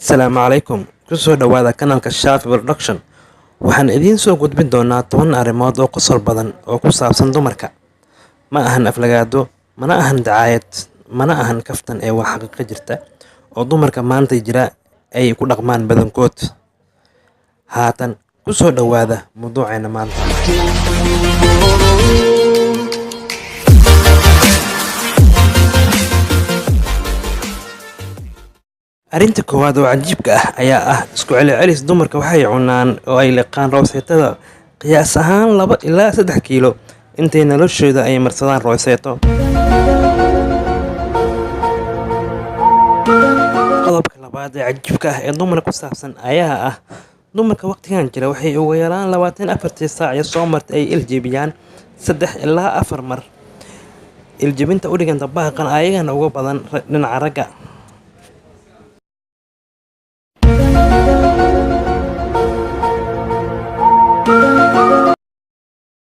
Asalaamu calaykum, kusoo dhawaada kanaalka Shaafi Production. Waxaan idiin soo gudbin doonaa 10 arrimood oo qosol badan oo ku saabsan dumarka. Ma ahan aflagaado, mana ahan dacaayad, mana ahan kaftan ee waa xaqiiqo jirta oo dumarka maanta jira ay ku dhaqmaan badankood. Haatan kusoo dhawaada mawduuceena maanta. Arrinta koowaad oo cajiibka ah ayaa ah isku celcelis. Dumarka waxay cunaan oo ay liqaan rooseetada qiyaas ahaan 2 ilaa 3 kiilo intay noloshooda ay marsadaan rooseeto. Qodobka labaad ee cajiibka ah ee dumarka ku saabsan ayaa ah dumarka waqtigan jira waxay ugu yaraan 24-tii saac ee soo martay ay iljebiyaan 3 ilaa 4 mar. Iljebinta u dhiganta baaqan ayagana uga badan dhinaca ragga.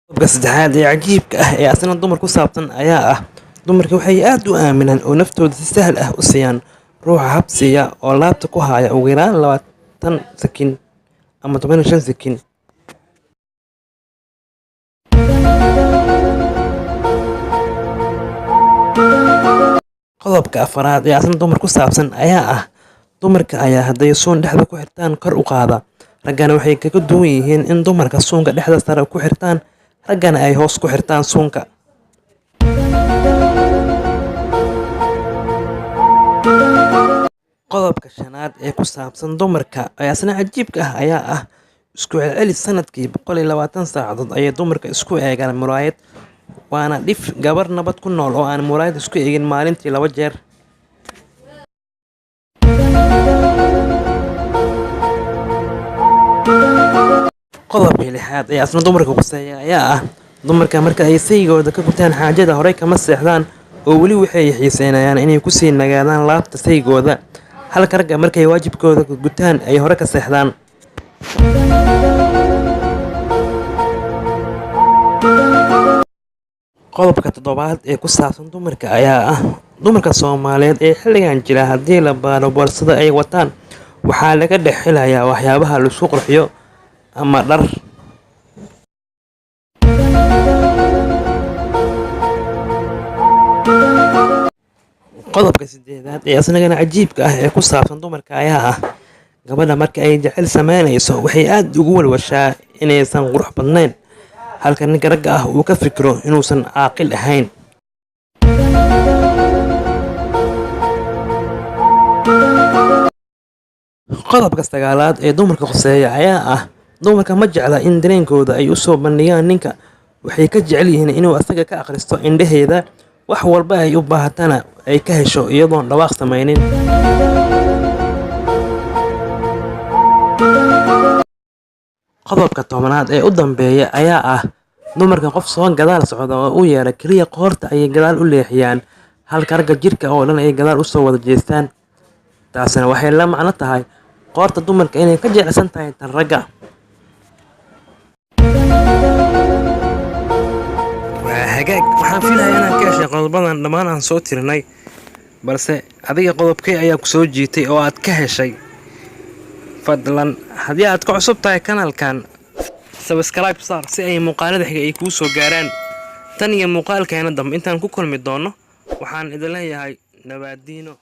Qodobka saddexaad ee cajiibka ah ee asna dumar ku saabsan ayaa ah dumarka waxay aad u aaminaan oo naftooda si sahal ah u siiyaan ruuxa habsiiya oo laabta ku haya ugu yaraan 20 sakin ama 15 sakin. Qodobka afaraad ee asna dumar ku saabsan ayaa ah dumarka ayaa hadday suun dhexda ku xirtaan kor u qaada. Raggana waxay kaga duwan yihiin in dumarka suunka dhexda sare ku xirtaan, raggana ay hoos ku xirtaan suunka. Qodobka shanaad ee ku saabsan dumarka ee asna cajiibka ah ayaa ah isku celcelis sanadkii 120 saacadood ayay dumarka isku eegaan muraayad, waana dhif gabar nabad ku nool oo aan muraayad isku eegin maalintii 2 jeer. Qodobka lixaad ee asna dumarka quseeya ayaa ah dumarka marka ay saygooda ka gutaan xaajada horey kama seexdaan oo weli waxay xiiseynayaan inay kusii nagaadaan laabta saygooda, halka ragga markay waajibkooda gutaan ay hore ka seexdaan. Qodobka toddobaad ee ku saabsan dumarka ayaa ah dumarka Soomaaliyeed ee xilligan jira haddii la baaro boorsada ay wataan waxaa laga dhex helayaa waxyaabaha la isku qurxiyo ama dhar. Qodobka sideedaad ee asnagana cajiibka ah ee ku saabsan dumarka ayaa ah gabadha marka ay jecel sameynayso waxay aad ugu walwashaa inaysan qurux badnayn, halka ninka ragga ah uu ka fikiro inuusan caaqil ahayn. Qodobka sagaalaad ee dumarka khuseeya ayaa ah dumarka ma jecla in dareenkooda ay u soo bandhigaan ninka, waxay ka jecel yihiin inuu asaga ka akhristo indhaheeda, wax walba ay u baahatana ay ka hesho iyadoon dhawaaq samaynin. Qodobka tobanaad ee u dambeeya ayaa ah dumarka qof soo gadaal socda oo u yeera keliya qoorta ayay gadaal u leexiyaan, halka ragga jirka oo dhan ay gadaal u soo wada jeestaan. Taasina waxay la macno tahay qoorta dumarka inay ka jilicsan tahay tan ragga. Waa hagaag, waxaan filayaa inaan ka heshay qodobadan dhammaan aan soo tirinay, balse adiga qodobkee ayaa ku soo jiitay oo aad ka heshay? Fadlan haddii aad ku cusub tahay kanaalkan, subscribe saar si ay muuqaalada xiga ay kuu soo gaaraan. Tan iyo muuqaalkeena dambe intaan ku kulmi doono, waxaan idin leeyahay nabaadiino.